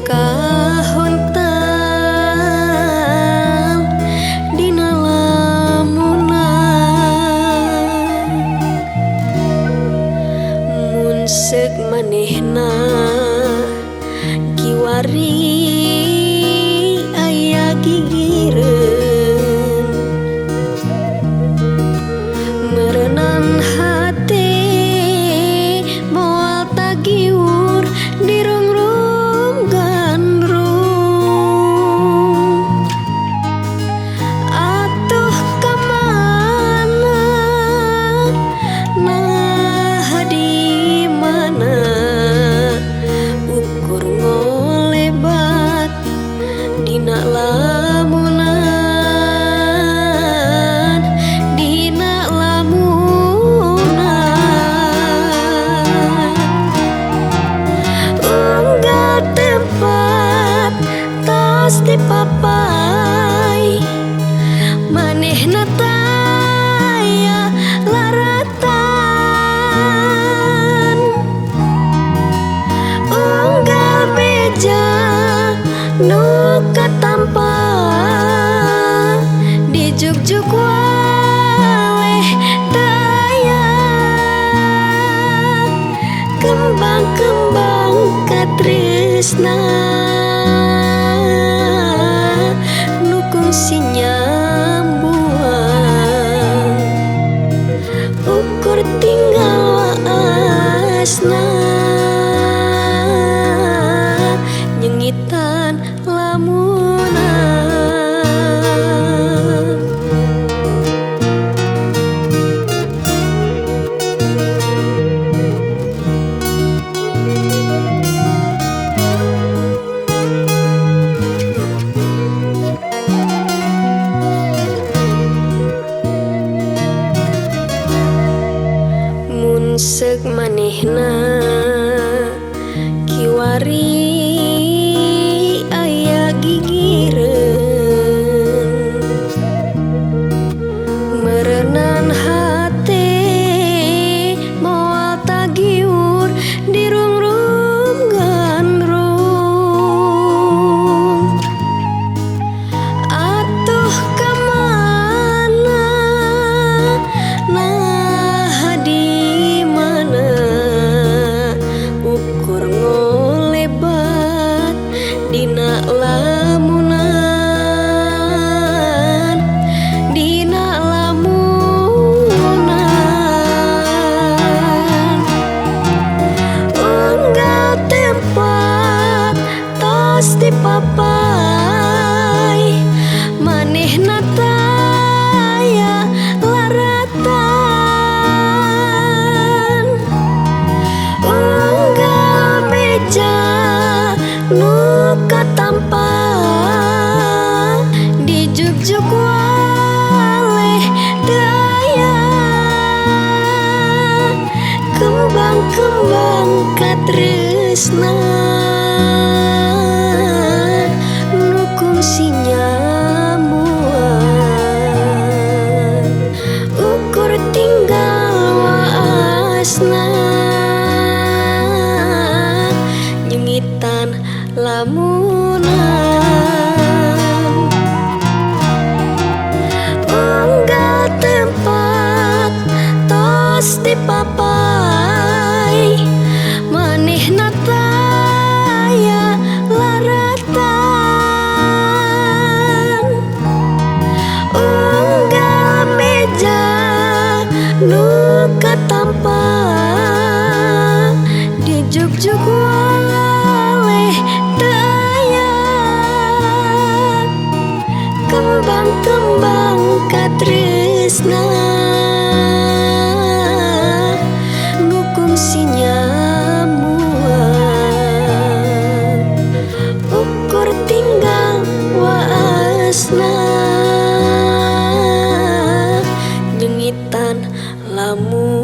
Kahontal dina lamunan mun seuk manehna kiwari aya gigireun meureunan hate moal tagiur dirungrung. Atuh kamana nah di mana ukur ngolebat dina lamunan dina lamunan unggal tempat tos dipapai manehna taya laratan unggal beja nu katampa dijugjug waleh taya kembang-kembang katresna nu kungsi nyambuang ukur tinggal waasna nyengitan lamunan. Mun seuk manehna kiwari aya gigireun meureunan hate moal tagiur dirungrung gandrung. Atuh kamana nah di mana ukur ngolebat dina lamunan dina lamunan unggal tempat tos dipapai manehna taya laratan unggal beja nu katampa dijugjug waleh taya kembang-kembang katresna nu kungsi nyambuang ukur tinggal waasna nyengitan lamunan unggal tempat tos dipapai manehna taya laratan unggal meja nu katampa dijugjug waleh taya kembang-kembang katresna nu kungsi nyambuang ukur tinggal waasna nyengitan lamun.